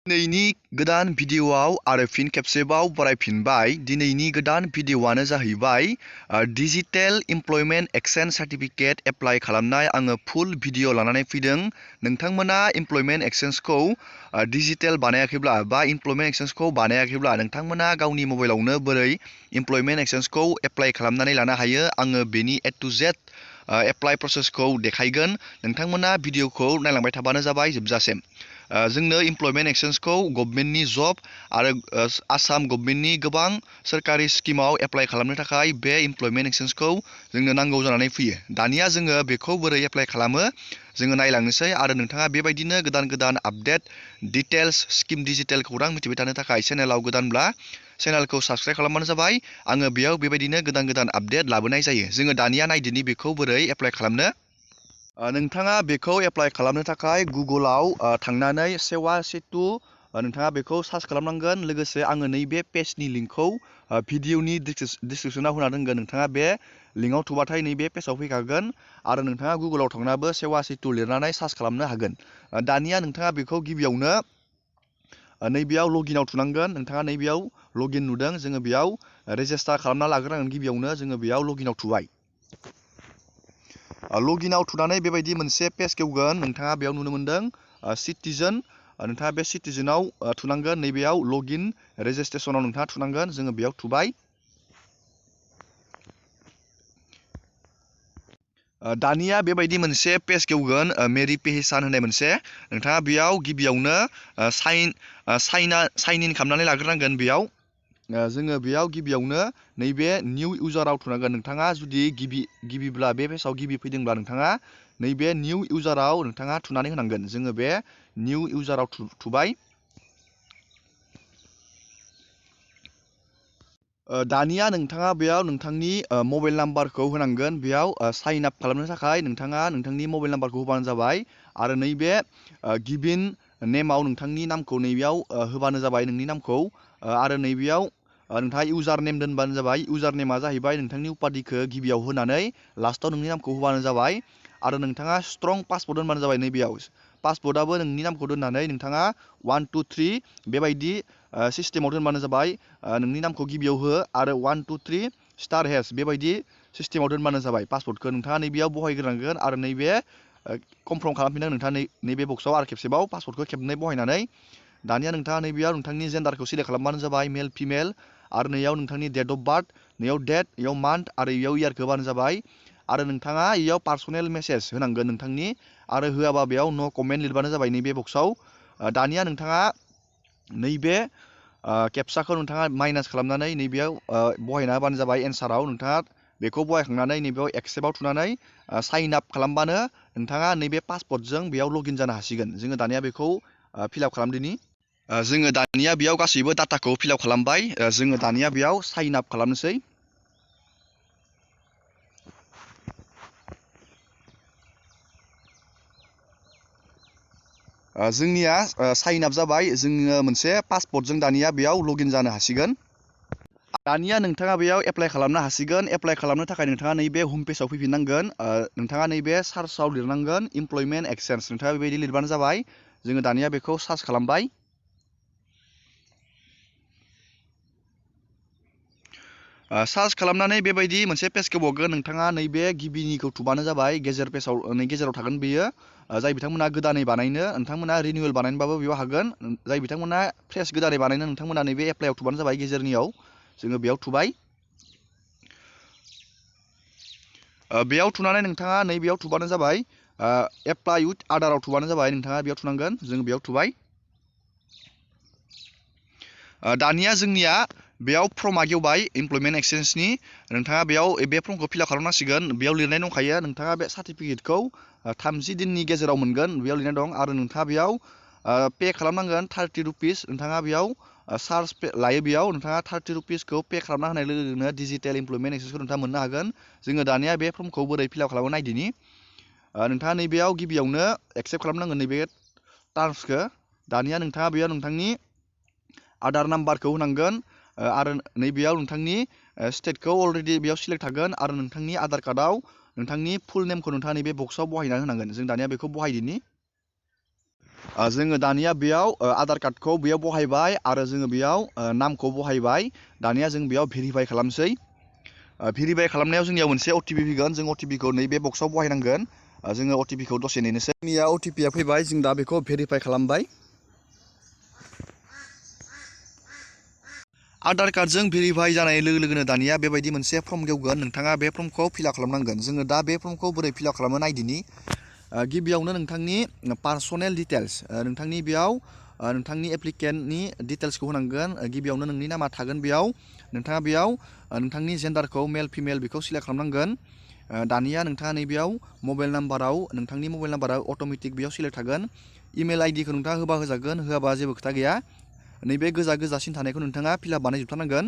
दिनैनि गोदान भिडिअआव आरो फिन खेबसेबाव बरायफिनबाय। दिनैनि गोदान भिडिअआनो जाहैबाय digital employment exchange certificate apply खालामनाय। आङो फुल भिडिअ लानानै फैदों। नोंथांमोना इमप्लयमेन्ट एक्सचेन्जखौ डिजिटेल बानायाखैब्ला बा इमप्लयमेन्ट एक्सचेन्जखौ बानायाखैब्ला नोंथांमोना गावनि मबाइलावनो बोरै इमप्लयमेन्ट एक्सचेन्जखौ एप्लाइ खालामनानै लानो हायो, आङो बेनि A to Z एप्लाइ प्रसेसखौ देखायगोन। नोंथांमोना भिडिअखौ नायलांबाय थाबानो जाबाय जोबजासिम। जोंनो इमप्लयमेन्ट एक्सचेन्जखौ गभर्नमेन्टनि जब आरो आसाम गभर्नमेन्टनि गोबां सोरखारि स्किमाव एप्लाइ खालामनो थाखाय बे इमप्लयमेन्ट एक्सचेन्जखौ जोंनो नांगौ जानानै फैयो। दानिया जोङो बेखौ बोरै एप्लाइ खालामो जोङो नायलांनोसै आरो नोंथाङा बेबायदिनो गोदान गोदान आपडेट डिटेल्स स्किम डिजिटेल खौरां मिथिबाय थानो थाखाय चेनेलाव गोदानब्ला चेनेलखौ साबस्क्राइब खालामबानो जाबाय। आङो बेयाव बेबायदिनो गोदान गोदान आपडेट लाबोनाय जायो। जोङो दानिया नायदिनि बेखौ बोरै एप्लाइ खालामनो। नोंथाङा बेखौ एप्लाइ खालामनो थाखाय गुगोलाव थांनानै सेवा सेतु नोंथाङा बेखौ सार्च खालामनांगोन। लोगोसे आङो नैबे पेजनि लिंकखौ भिडिअनि डिसक्रिपसनाव होना दोनगोन। नोंथाङा बे लिंकआव थुबाथाय नैबे पेजाव फैखागोन आरो नोंथाङा गुगोलाव थांनाबो सेवा सेतु लिरनानै सार्च खालामनो हागोन। दानिया नोंथाङा बेखौ गिबियावनो नैबेयाव लगिनआव थुनांगोन। नोंथाङा नैबेयाव लगिन नुदों, जोङो बेयाव रेजिस्टार खालामना लाग्रोनांगोन। गिबियावनो जोङो बेयाव लगिनआव थुबाय। लगिनआव थुनानै बेबायदि मोनसे पेज खेवगोन। नोंथाङा बेयाव नुनो मोन्दों सिटिजेन। नोंथाङा बे सिटिजेनाव थुनांगोन। नैबेयाव लगिन रेजिस्ट्रेसनाव नोंथाङा थुनांगोन। जोङो बेयाव थुबाय। दानिया बेबायदि मोनसे पेज खेवगोन मेरि पेहिसान होननाय मोनसे। नोंथाङा बेयाव गिबियावनो साइन इन खालामनानै लाग्रोनांगोन। बेयाव जोङो बेयाव गिबियावनो नैबे निउ इउजाराव थुनांगोन। नोंथाङा जुदि गिबिब्ला बे पेजाव गिबि फैदोंब्ला नोंथाङा नैबे निउ इउजाराव नोंथाङा थुनानै होनांगोन। जोङो बे निउ इउजाराव थुबाय। दानिया नोंथाङा बेयाव नोंथांनि मबाइल नाम्बारखौ होनांगोन। बेयाव साइन आप खालामनो थाखाय नोंथाङा नोंथांनि मबाइल नाम्बारखौ होबानो जाबाय आरो नैबे गिबिन नेमाव नोंथांनि नामखौ नैबेयाव होबानो जाबाय, नोंनि नामखौ। आरो नैबेयाव नोंथाङा इउजार नेम दोनबानो जाबाय। इउजार नेमा जाहैबाय नोंथांनि उपाधिखौ गिबियाव होनानै लास्टआव नोंनि नामखौ होबानो जाबाय आरो नोंथाङा स्ट्रं पासवर्ड दोनबानो जाबाय। नैबेयाव पासवर्डआबो नोंनि नामखौ दोननानै नोंथाङा 1 2 3 बेबायदि सिस्टेमाव दोनबानो जाबाय। नोंनि नामखौ गिबियाव हो आरो 1 2 3 स्टार हेस बेबायदि सिस्टेमाव दोनबानो जाबाय। पासवर्डखौ नोंथाङा नैबेयाव बहायग्रोनांगोन आरो नैबे कनफार्म खालामफिननांगोन। नोंथाङा नैबे बक्सआव आरो खेबसेबाव पासवर्डखौ खेबनै बहायनानै दानिया नोंथाङा नैबेयाव नोंथांनि जेन्डारखौ सिलेक्ट खालामबानो जाबाय, मेल फिमेल। आरो नैयाव नोंथांनि डेट अफ बार्थ, नैयाव डेट, इयाव मान्थ आरो इयाव इयारखौ होबानो जाबाय। आरो नोंथाङा इयाव पार्सनेल मेसेज होनांगोन नोंथांनि, आरो होआबा बेयाव नो कमेन्ट लिरबानो जाबाय नैबे बक्सआव। दानिया नोंथाङा नैबे केपसाखौ नोंथाङा माइनास खालामनानै नैबेयाव बहायना होबानो जाबाय एन्साराव। नोंथाङा बेखौ बहायखांनानै नैबेयाव एक्सेप्टआव थुनानै साइन आप खालामबानो नोंथाङा नैबे पासवर्डजों बेयाव लगिन जानो हासिगोन। जोङो दानिया बेखौ फिलआप खालामदिनि। जोङो दानिया बेयाव गासैबो डाटाखौ फिलआप खालामबाय। जोङो दानिया बेयाव साइन आप खालामनोसै। जोंनिया साइन आप जाबाय। जोङो मोनसे पासवर्डजों दानिया बेयाव लगिन जानो हासिगोन। दानिया नोंथाङा बेयाव एप्लाइ खालामनो हासिगोन। एप्लाइ खालामनो थाखाय नोंथाङा नैबे हम पेजाव फैफिननांगोन। नोंथाङा नैबे सार्चआव लिरनांगोन इमप्लयमेन्ट एक्सचेन्ज। नोंथाङा बेबायदि लिरबानो जाबाय। जोङो दानिया बेखौ सार्च खालामबाय। सार्च खालामनानै बेबायदि मोनसे पेज खेवबावगोन। नोंथाङा नैबे गिबिनिखौ थुबानो जाबाय। गेजेर पेजाव गेजेराव थागोन बेयो। जाय बिथांमोना गोदानै बानायनो, नोंथांमोना रिनिउवेल बानायनोबाबो बेयाव हागोन। जाय बिथांमोना फ्रेस गोदानै बानायनो, नोंथांमोना नैबे एप्लाइआव थुबानो जाबाय गेजेरनियाव। जोङो बेयाव थुबाय। बेयाव थुनानै नोंथाङा नैबेयाव थुबानो जाबाय। एप्लाइ उइथ आदाराव थुबानो जाबाय। नोंथाङा बेयाव थुनांगोन। जोङो बेयाव थुबाय। दानिया जोंनिया बेयाव फर्मआ गेवबाय इमप्लयमेन्ट एक्सचेन्जनि। नोंथाङा बेयाव बे फर्मखौ फिलआप खालामनांसिगोन। बेयाव लिरनाय दंखायो नोंथाङा बे सार्टिफिकेटखौ 30 दिननि गेजेराव मोनगोन, बेयाव लिरनाय दं। आरो नोंथाङा बेयाव पे खालामनांगोन 30 रुपिस। नोंथाङा बेयाव चार्ज लायो। बेयाव नोंथाङा 30 रुपिसखौ पे खालामना होनाय लोगो लोगोनो डिजिटेल इमप्लयमेन्ट एक्सचेन्जखौ नोंथाङा मोननो हागोन। जोङो दानिया बे फर्मखौ बोरै फिलआप खालामो नायदिनि। नोंथाङा नैबेयाव गिबियावनो एक्सेप्ट खालामनांगोन नैबे टार्म्सखौ। दानिया नोंथाङा बेयाव नोंथांनि आधार नाम्बारखौ होनांगोन आरो नैबेयाव नोंथांनि स्टेटखौ अलरेडि बेयाव सिलेक्ट थागोन आरो नोंथांनि आधार कार्डआव नोंथांनि फुल नेमखौ नोंथाङा नैबे बक्सआव बहायना होनांगोन। जों दानिया बेखौ बहायदिनि। जोङो दानिया बेयाव आधार कार्डखौ बेयाव बहायबाय आरो जोङो बेयाव नामखौ बहायबाय। दानिया जों बेयाव भेरिफाइ खालामसै। भेरिफाइ खालामनायाव जोंनियाव मोनसे अटिपि फैगोन। जों अटिपिखौ नैबे बक्सआव बहायनांगोन। जोङो अटिपिखौ दसे नेनोसै। जोंनिया अटिपिआ फैबाय, जों दा बेखौ भेरिफाइ खालामबाय। आधार कार्डजों भेरिफाइ जानाय लोगो लोगोनो दानिया बेबायदि मोनसे फर्म गेवगोन। नोंथाङा बे फर्मखौ फिलआप खालामनांगोन। जोङो दा बे फर्मखौ बोरै फिलआप खालामो नायदिनि। गिबियावनो नोंथांनि पार्सनेल डिटेल्स, नोंथांनि बेयाव नोंथांनि एप्लिकेन्टनि डिटेल्सखौ होनांगोन। गिबियावनो नोंनि नामा थागोन बेयाव। नोंथाङा बेयाव नोंथांनि जेन्डारखौ मेल फिमेल बेखौ सिलेक्ट खालामनांगोन। दानिया नोंथाङा नैबेयाव मबाइल नाम्बाराव नोंथांनि मबाइल नाम्बारा अट'मेटिक बेयाव सिलेक्ट थागोन। इमेल आइडिखौ नोंथाङा होबा होजागोन, होआबा जेबो खोथा गैया। नैबे गोजासिन थानायखौ नोंथाङा फिलआप बानायजोबथारनांगोन।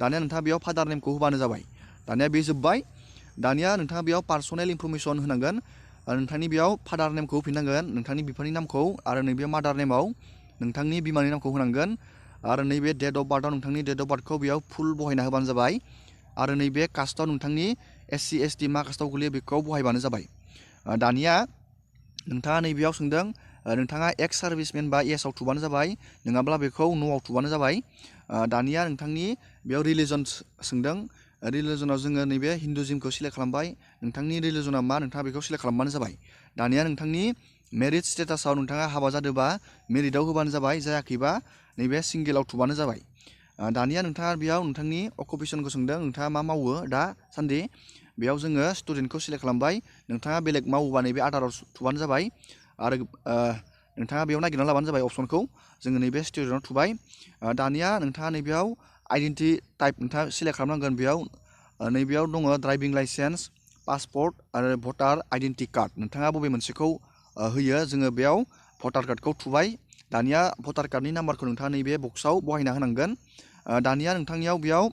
दानिया नोंथाङा बेयाव फादार नेमखौ होबानो जाबाय। दानिया बे जोब्बाय। दानिया नोंथाङा बेयाव पार्सनेल इनफरमेसन होनांगोन। नोंथांनि बेयाव फादार नेमखौ होफिननांगोन, नोंथांनि बिफानि नामखौ, आरो नैबे मादार नेमाव नोंथांनि बिमानि नामखौ होनांगोन। आरो नैबे डेट अफ बार्थआव नोंथांनि डेट अफ बार्थखौ बेयाव फुल बहायना होबानो जाबाय। आरो नैबे कास्टआव नोंथांनि SC ST मा कास्टआव गोलैयो बेखौ बहायबानो जाबाय। दानिया नोंथाङा नैबेयाव सोंदों नोंथाङा एक्स सार्भिसमेन बा येसआव थुबानो जाबाय, नङाब्ला बेखौ न'आव थुबानो जाबाय। दानिया नोंथांनि बेयाव रिलिजन सोंदों। रिलिजनाव जोङो नैबे हिन्दुइज्मखौ सिलेक्ट खालामबाय। नोंथांनि रिलिजना मा नोंथाङा बेखौ सिलेक्ट खालामबानो जाबाय। दानिया नोंथांनि मेरिट स्टेटासाव नोंथाङा हाबा जादोंबा मेरिटआव होबानो जाबाय, जायाखैबा नैबे सिंगेलाव थुबानो जाबाय। दानिया नोंथाङा बेयाव नोंथांनि अकुपेसनखौ सोंदों, नोंथाङा मा मावो दासान्दि। बेयाव जोङो स्टुडेन्टखौ सिलेक्ट खालामबाय। नोंथाङा बेलेग मावोबा नैबे आदाराव थुबानो जाबाय। आरो नोंथाङा बेयाव नागिरना लाबानो जाबाय अपसनखौ। जोङो नैबे स्टुडेन्टआव थुबाय। दानिया नोंथाङा नैबेयाव आइडेन्टिटि टाइप नोंथाङा सिलेक्ट खालामनांगोन। बेयाव नैबेयाव दङ ड्राइभिं लाइसेन्स, पासपर्ट आरो भटार आइडेन्टि कार्ड। नोंथाङा बबे मोनसेखौ होयो। जोङो बेयाव भटार कार्डखौ थुबाय। दानिया भटार कार्डनि नाम्बारखौ नोंथाङा नैबे बक्सआव बहायना होनांगोन। दानिया नोंथांनियाव बेयाव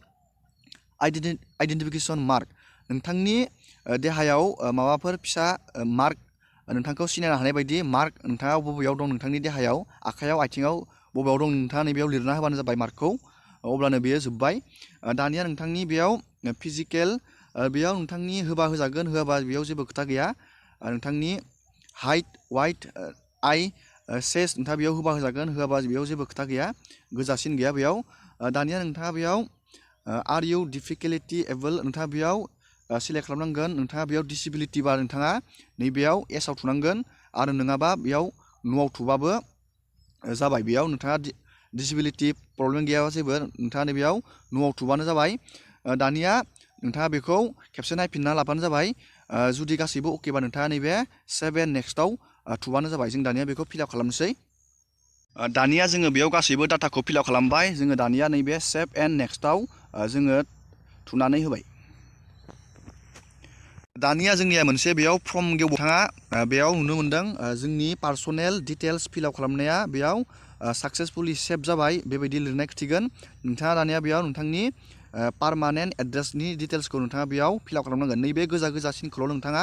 आइडेन्टिफिकेसन मार्क, नोंथांनि देहायाव माबाफोर फिसा मार्क, नोंथांखौ सिनायनो हानाय बायदि मार्क नोंथाङा बबेयाव दं, नोंथांनि देहायाव, आखायाव, आथिङाव बबेयाव दं, नोंथाङा नैबेयाव लिरना होबानो जाबाय मार्कखौ। अब्लानो बेयो जोब्बाय। दानिया नोंथांनि बेयाव फिजिकेल, बेयाव नोंथांनि होबा होजागोन, होआबा बेयाव जेबो खोथा गैया। नोंथांनि हाइट, वाइट, आइ, सेस नोंथाङा बेयाव होबा होजागोन, होआबा बेयाव जेबो खोथा गैया, गोजासिन गैया बेयाव। दानिया नोंथाङा बेयाव आर इउ डिफिकालिटि एबोल नोंथाङा बेयाव सिलेक्ट खालामनांगोन। नोंथाङा बेयाव डिसेबिलिटिबा नोंथाङा नैबेयाव एसआव थुनांगोन, आरो नङाबा बेयाव न'आव थुबाबो जाबाय। बेयाव नोंथाङा डिसेबिलिटि प्रब्लेम गैयाबा जेबो, नोंथाङा नैबेयाव न'आव थुबानो जाबाय। दानिया नोंथाङा बेखौ खेबसे नायफिनना लाबानो जाबाय। जुदि गासैबो अकेबा नोंथाङा नैबे सेभ एन्ड नेक्स्टआव थुबानो जाबाय। जों दानिया बेखौ फिलआप खालामनोसै। दानिया जोङो बेयाव गासैबो डाटाखौ फिलआप खालामबाय। जोङो दानिया नैबे सेभ एन्ड नेक्स्टआव जोङो थुनानै होबाय। दानिया जोंनिया मोनसे बेयाव फर्म नोंथाङा बेयाव नुनो मोन्दों जोंनि पार्सनेल डिटेल्स फिलआप खालामनाया बेयाव साक्सेसफुलि सेभ जाबाय बेबायदि लिरनाय खिथिगोन। नोंथाङा दानिया बेयाव नोंथांनि पारमानेन्ट एड्रेसनि डिटेल्सखौ नोंथाङा बेयाव फिलआप खालामनांगोन। नैबे गोजासिनखौल' नोंथाङा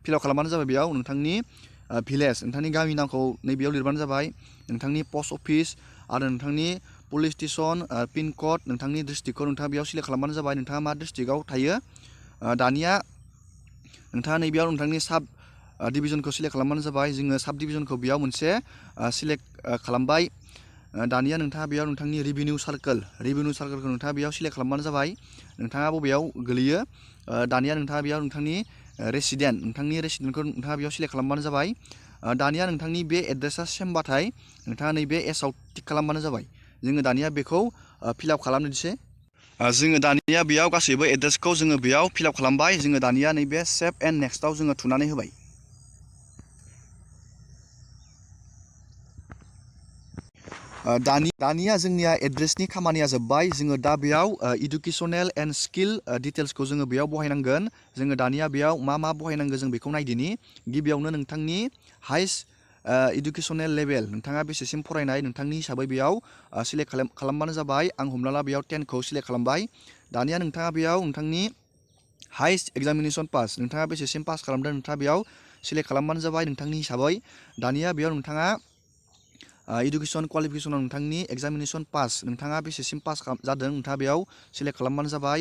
फिलआप खालामबानो जाबाय। बेयाव नोंथांनि भिलेज, नोंथांनि गामि नामखौ नैबेयाव लिरबानो जाबाय। नोंथांनि पस्ट अफिस आरो नोंथांनि पुलिस स्टेसन, पिन कड, नोंथांनि डिस्ट्रिक्टखौ नोंथाङा बेयाव सिलेक्ट खालामबानो जाबाय। नोंथाङा मा डिस्ट्रिक्टआव थायो। दानिया नोंथाङा नैबेयाव नोंथांनि साब डिभिजनखौ सिलेक्ट खालामबानो जाबाय। जोङो साब डिभिजनखौ बेयाव मोनसे सिलेक्ट खालामबाय। दानिया नोंथाङा बेयाव नोंथांनि रेभिनिउ सार्कोलखौ नोंथाङा बेयाव सिलेक्ट खालामबानो जाबाय। नोंथाङा बबेयाव गोलैयो। दानिया नोंथाङा बेयाव नोंथांनि नोंथांनि रेसिडेन्टखौ नोंथाङा बेयाव सिलेक्ट खालामबानो जाबाय। दानिया नोंथांनि बे एड्रेसा सेमबाथाय नोंथाङा नैबे एसआव टिक खालामबानो जाबाय। जोङो दानिया बेखौ फिलआप खालामनोसै। जोङो दानिया बेयाव गासैबो एड्रेसखौ जोङो बेयाव फिलआप खालामबाय। जोङो दानिया नैबे सेभ एन्ड नेक्स्टआव जोङो थुनानै होबाय। दानिया जोंनिया एड्रेसनि खामानिया जोब्बाय। जोङो दा बेयाव इडुकेसनेल एन्ड स्किल डिटेल्सखौ जोङो बेयाव बहायनांगोन। जोङो दानिया बेयाव मा बहायनांगोन जों बेखौ नायदिनि। गिबियावनो नोंथांनि हाइस्ट इडुकेसनेल लेभेल, नोंथाङा बेसेसिम फरायनाय, नोंथांनि हिसाबै बेयाव सिलेक्ट खालामबानो जाबाय। आं हमना ला बेयाव 10खौ सिलेक्ट खालामबाय। दानिया नोंथाङा बेयाव नोंथांनि हाइस्ट एग्जामिनेसन पास, नोंथाङा बेसेसिम पास खालामदों, नोंथाङा बेयाव सिलेक्ट खालामबानो जाबाय नोंथांनि हिसाबै। दानिया बेयाव नोंथाङा इडुकेसन क्वालिफिकेसनाव नोंथांनि एग्जामिनेसन पास, नोंथाङा बेसेसिम पास जादों, नोंथाङा बेयाव सिलेक्ट खालामबानो जाबाय।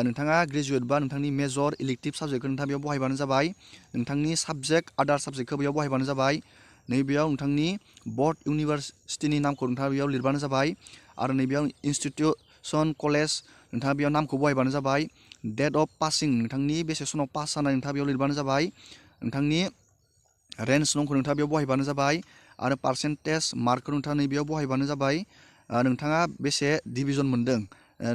नोंथाङा ग्रेजुवेट बा नोंथांनि मेजर इलेक्टिभ साबजेक्टखौ नोंथाङा बेयाव बहायबानो जाबाय। नोंथांनि साबजेक्ट आदार साबजेक्टखौ बेयाव बहायबानो जाबाय। नैबेयाव नोंथांनि बर्ड इउनिभार्सिटिनि नामखौ नोंथाङा बेयाव लिरबानो जाबाय आरो नैबेयाव इन्स्टिटिउसन कलेज नोंथाङा बेयाव नामखौ बहायबानो जाबाय डेट अफ पासिं नोंथांनि बेसे सनाव पास जानाय नोंथाङा बेयाव लिरबानो जाबाय नोंथांनि रेन्ज नंखौ नोंथाङा बेयाव बहायबानो जाबाय आरो पार्सेन्टेज मार्कखौ नोंथाङा नैबेयाव बहायबानो जाबाय नोंथाङा बेसे डिभिजन मोनदों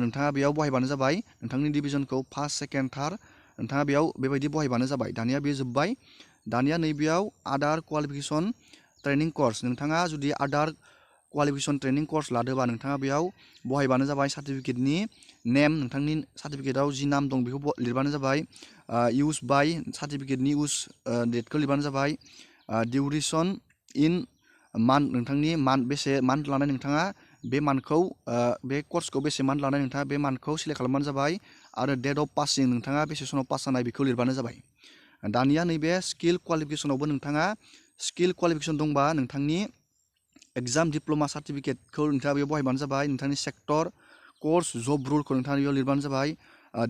नोंथाङा बेयाव बहायबानो जाबाय नोंथांनि डिभिजनखौ फार्स्ट सेकेन्ड थार्ड नोंथाङा बेयाव बेबायदि बहायबानो जाबाय दानिया बे जोब्बाय दानिया नैबेयाव आदार क्वालिफिकेसन ट्रेनिं कर्स नोंथाङा जुदि आदार क्वालिफिकेसन ट्रेनिं कर्स लादोंबा नोंथाङा बेयाव बहायबानो जाबाय सार्टिफिकेटनि नेम नोंथांनि सार्टिफिकेटआव जि नाम दं बेखौ लिरबानो जाबाय इउज बाय सार्टिफिकेटनि इउज डेटखौ लिरबानो जाबाय डिउरेसन इन मान्थ नोंथांनि मान्थ बेसे मान्थ लानाय नोंथाङा बे मान्थखौ बे कर्सखौ बेसे मान्थ लानाय नोंथाङा बे मान्थखौ सिलेक्ट खालामबानो जाबाय आरो डेट अफ पासिं नोंथाङा बेसे सनाव पास जानाय बेखौ लिरबानो जाबाय दानिया नैबे स्किल क्वालिफिकेसनावबो नोंथाङा स्किल क्वालिफिकेसन दंबा नोंथांनि एग्जाम डिप्ल'मा सार्टिफिकेटखौ नोंथाङा बेयाव बहायबानो जाबाय नोंथांनि सेक्टर कर्स जब रुलखौ नोंथाङा बेयाव लिरबानो जाबाय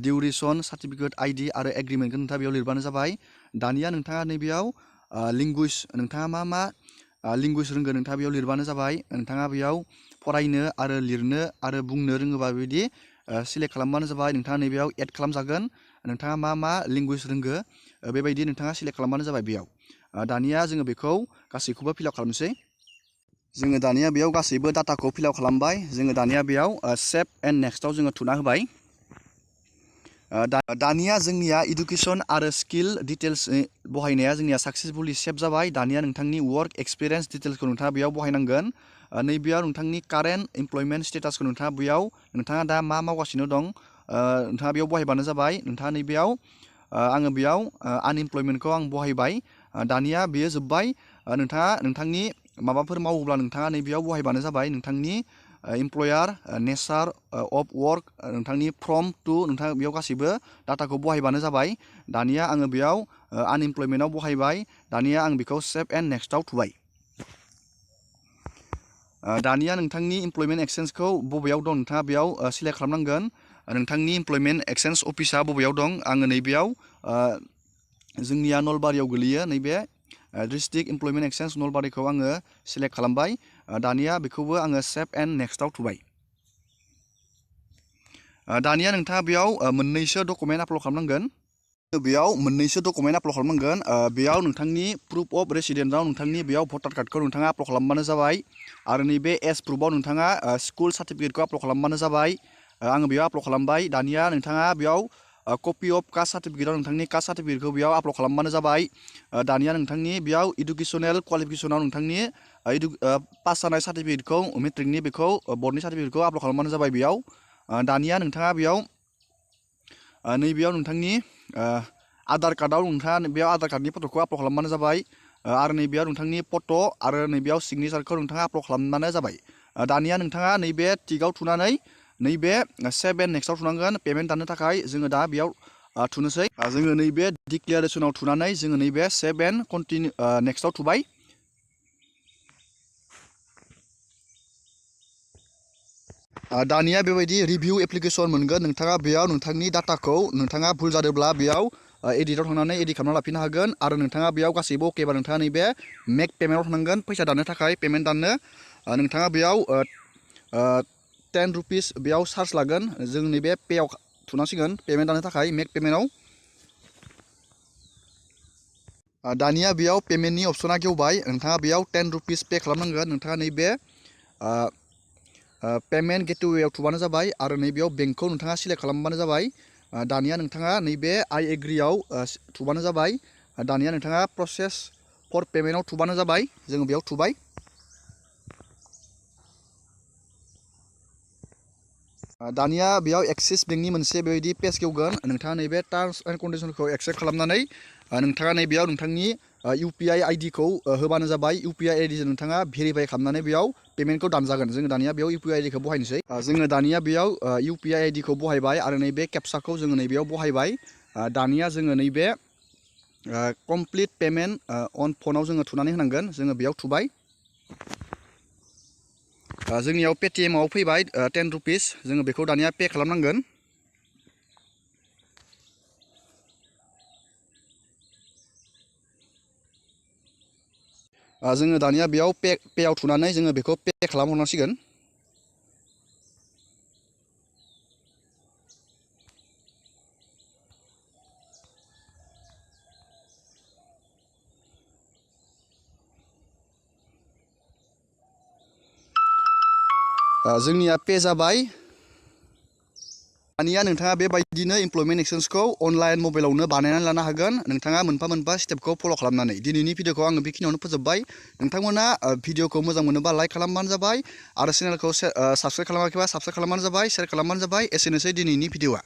डिउरेसन सार्टिफिकेट आइडि आरो एग्रिमेन्टखौ नोंथाङा बेयाव लिरबानो जाबाय दानिया नोंथाङा नैबेयाव लेंगुवेज नोंथाङा मा लेंगुवेज रोंगो नोंथाङा बेयाव लिरबानो जाबाय नोंथाङा बेयाव फरायनो आरो लिरनो आरो बुंनो रोङोबा बेबायदि सिलेक्ट खालामबानो जाबाय नोंथाङा नैबेयाव एड खालामजागोन नोंथाङा मा लेंगुवेज रोंगो बेबायदि नोंथाङा सिलेक्ट खालामबानो जाबाय बेयाव दानिया जोङो बेखौ गासैखौबो फिलआप खालामनोसै जोङो दानिया बेयाव गासैबो डाटाखौ फिलआप खालामबाय जोङो दानिया बेयाव सेभ एन्ड नेक्स्टआव जोङो थुना होबाय दानिया जोंनिया इडुकेसन आरो स्किल डिटेल्स बहायनाया जोंनिया साक्सेसफुलि सेभ जाबाय दानिया नोंथांनि वर्क एक्सपिरियेन्स डिटेल्सखौ नोंथाङा बेयाव बहायनांगोन नैबेयाव नोंथांनि कारेन्ट इमप्लयमेन्ट स्टेटासखौ नोंथाङा दा मा मावगासिनो दं नोंथाङा बेयाव बहायबानो जाबाय नोंथाङा नैबेयाव आङो बेयाव आनइमप्लयमेन्टखौ आं बहायबाय दानिया बेयो जोब्बाय नोंथाङा नोंथांनि माबाफोर मावोब्ला नोंथाङा नैबेयाव बहायबानो जाबाय नोंथांनि इमप्लयार नेचार अफ वर्क नोंथांनि फ्रम टु नोंथाङा बेयाव गासैबो डाटाखौ बहायबानो जाबाय दानिया आङो बेयाव आनइमप्लयमेन्टआव बहायबाय दानिया आं बेखौ सेभ एन्ड नेक्स्टआव थुबाय दानिया नोंथांनि इमप्लयमेन्ट एक्सचेन्जखौ बबेयाव दं नोंथाङा बेयाव सिलेक्ट खालामनांगोन नोंथांनि इमप्लयमेन्ट एक्सचेन्ज अफिसा बबेयाव दं आङो नैबेयाव जोंनिया नलबारियाव गोलैयो नैबे डिस्ट्रिक्ट इमप्लयमेन्ट एक्सचेन्ज नलबारिखौ आङो सिलेक्ट खालामबाय दानिया बेखौबो आङो सेभ एन्ड नेक्स्टआव थुबाय दानिया नोंथाङा बेयाव मोननैसो डकुमेन्ट आपल'ड खालामनांगोन बेयाव मोननैसो डकुमेन्ट आपल'ड खालामनांगोन बेयाव नोंथांनि प्रुफ अफ रेसिडेन्सआव नोंथांनि बेयाव भटार कार्डखौ नोंथाङा आपल'ड खालामबानो जाबाय आरो नैबे एज प्रुफआव नोंथाङा स्कुल सार्टिफिकेटखौ आपल'ड खालामबानो जाबाय आङो बेयाव आपल'ड खालामबाय दानिया नोंथाङा बेयाव कपि अफ कास्ट सार्टिफिकेटआव नोंथांनि कास्ट सार्टिफिकेटखौ बेयाव आपल'ड खालामबानो जाबाय दानिया नोंथांनि बेयाव इडुकेसनेल क्वालिफिकेसनाव नोंथांनि पास जानाय सार्टिफिकेटखौ मेट्रिकनि बेखौ बर्डनि सार्टिफिकेटखौ आपल'ड खालामबानो जाबाय बेयाव दानिया नोंथाङा बेयाव नैबेयाव नोंथांनि आधार कार्डआव नोंथाङा बेयाव आधार कार्डनि फट'खौ आपल'ड खालामबानो जाबाय आरो नैबेयाव नोंथांनि फट' आरो नैबेयाव सिगनेचारखौ नोंथाङा आपल'ड खालामबानो जाबाय दानिया नोंथाङा नैबे टिकआव थुनानै नैबे सेभ एन्ड नेक्स्टआव थुनांगोन पेमेन्ट दाननो थाखाय जोङो दा बेयाव थुनोसै जोङो नैबे डिक्लेरेसनाव थुनानै जोङो नैबे सेभ एन्ड कन्टिनिउ नेक्स्टआव थुबाय दानिया बेबायदि रिभिउ एप्लिकेसन मोनगोन नोंथाङा बेयाव नोंथांनि डाटाखौ नोंथाङा भुल जादोंब्ला बेयाव एडिटआव थांनानै एडिट खालामना लाफिननो हागोन आरो नोंथाङा बेयाव गासैबो अकेबा नोंथाङा नैबे मेक पेमेन्टआव थांनांगोन फैसा दाननो थाखाय पेमेन्ट दाननो नोंथाङा बेयाव 10 रुपिस बेयाव चार्ज लागोन जों नैबे पेआव थुनांसिगोन पेमेन्ट दाननो थाखाय मेक पेमेन्टआव दानिया बेयाव पेमेन्टनि अपसना गेवबाय नोंथाङा बेयाव 10 रुपिस पे खालामनांगोन नोंथाङा नैबे पेमेन्ट गेटवेआव थुबानो जाबाय आरो नैबेयाव बेंकखौ नोंथाङा सिलेक्ट खालामबानो जाबाय दानिया नोंथाङा नैबे आइ एग्रियाव थुबानो जाबाय दानिया नोंथाङा प्रसेस फर पेमेन्टआव थुबानो जाबाय जोङो बेयाव थुबाय दानिया बेयाव एक्सिस बेंकनि मोनसे बेबायदि पेज गेवगोन नोंथाङा नैबे टार्म्स एन्ड कन्डिसनखौ एक्सेप्ट खालामनानै नोंथाङा नैबेयाव नोंथांनि UPI आइडिखौ होबानो जाबाय UPI आइडिजों नोंथाङा भेरिफाइ खालामनानै बेयाव पेमेन्टखौ दानजागोन जोङो दानिया बेयाव UPI आइडिखौ बहायनोसै जोङो दानिया बेयाव UPI आइडिखौ बहायबाय आरो नैबे केपसाखौ जोङो नैबेयाव बहायबाय दानिया जोङो नैबे कमप्लिट पेमेन्ट अन फनाव जोङो थुनानै होनांगोन जोङो बेयाव थुबाय जोंनियाव पेटिएमआव फैबाय 10 रुपिस जोङो बेखौ दानिया पे खालामनांगोन जोङो दानिया बेयाव पेआव थुनानै जोङो बेखौ पे खालामहरनांसिगोन। जोंनिया पे जाबाय। दानिया नोंथाङा बेबायदिनो इमप्लयमेन्ट एक्सचेन्जखौ अनलाइन मबाइलावनो बानायनानै लानो हागोन नोंथाङा मोनफा मोनफा स्टेपखौ फल' खालामनानै। दिनैनि भिडिअखौ आङो बेखिनियावनो फोजोबबाय। नोंथांमोना भिडिअखौ मोजां मोनोबा लाइक खालामबानो जाबाय आरो चेनेलखौ साबस्क्राइब खालामाखैबा साबस्क्राइब खालामबानो जाबाय, शेयार खालामबानो जाबाय। एसेनोसै दिनैनि भिडिअआ।